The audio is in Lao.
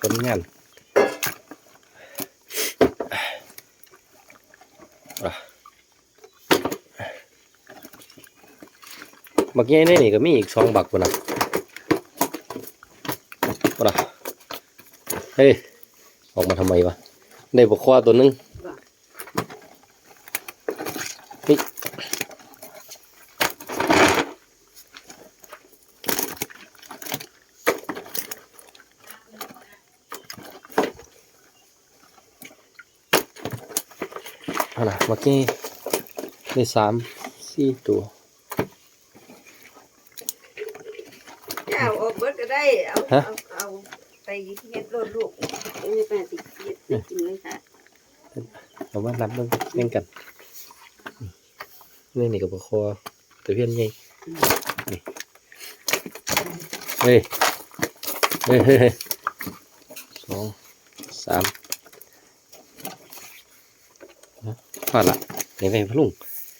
ຜົນງານ ອ່ະ ບັກໃຫຍ່ໃນນີ້ກໍມີອີກສອງບັກພຸ້ນນະ ພຸ້ນນະ ເຮີ້ຍ ອອກມາທຳໄມວະ? ໄດ້ບັກຄວາຕົວໜຶ່ງ ນີ້ ຫັ້ນນະ ບັກໃຫຍ່ໄດ້ສາມສີ່ຕົວ ເຈົ້າເອົາອອກເບິດກໍໄດ້ ເອົາ ຮະ? ເອົາ ເອົາໄປເຮັດໂລດລູກ ເອີ ປ້າຊິເຮັດໄດ້ກິນເລີຍຄ່ະ ເອົາມານັບເບິ່ງ ແບ່ງກັນ ນີ້ ນີ້ກໍບໍ່ພໍ ຕະພຽນໃຫຍ່ ນີ້ ເຮີ້ຍ ເຮີ້ຍ ເຮີ້ຍ ເຮີ້ຍ ສອງ ສາມ ພໍລະ ນີ້ໄວ້ໃຫ້ພໍ່ລຸງ